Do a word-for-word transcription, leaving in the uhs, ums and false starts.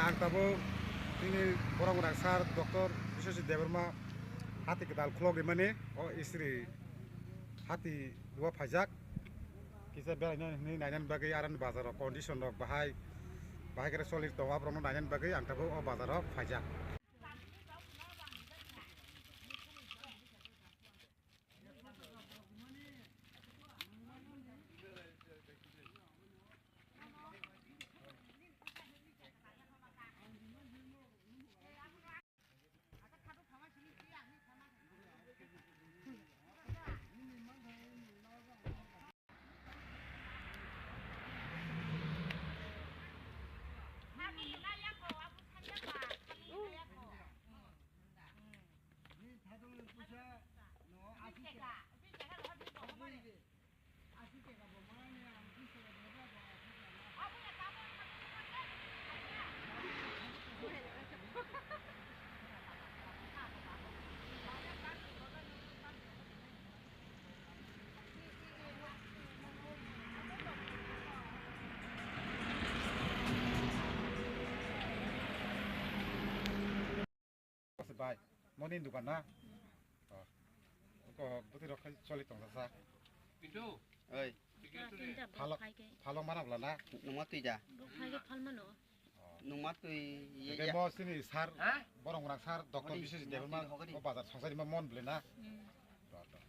Ang tabuk nini borok rang sir Doctor Biswajit Debbarma hati kwtal khulok rimani o isri hati o phaijak. Kisa beraina hinwi nainani bagwi aroni bazaro condition rok bahai bahai khe choli tongo, aborokno nainani bagwi ang tabuk o bazaro phaijak. Bai, moni dukan na? Oh. Ko bwtwi rok khai choli tong sa. Pintu. Oi. Phalok, phalok mana bla na? Nungma twi ja. Bo phai khe phal mano. Nungma twi ye. Eke ya. Bo sini sir, ha? Borok rang sir, Doctor Hogani, Biswajit Debbarma, hogani. O bazar sangsari ma mon ble na? Hmm. Tor, tor.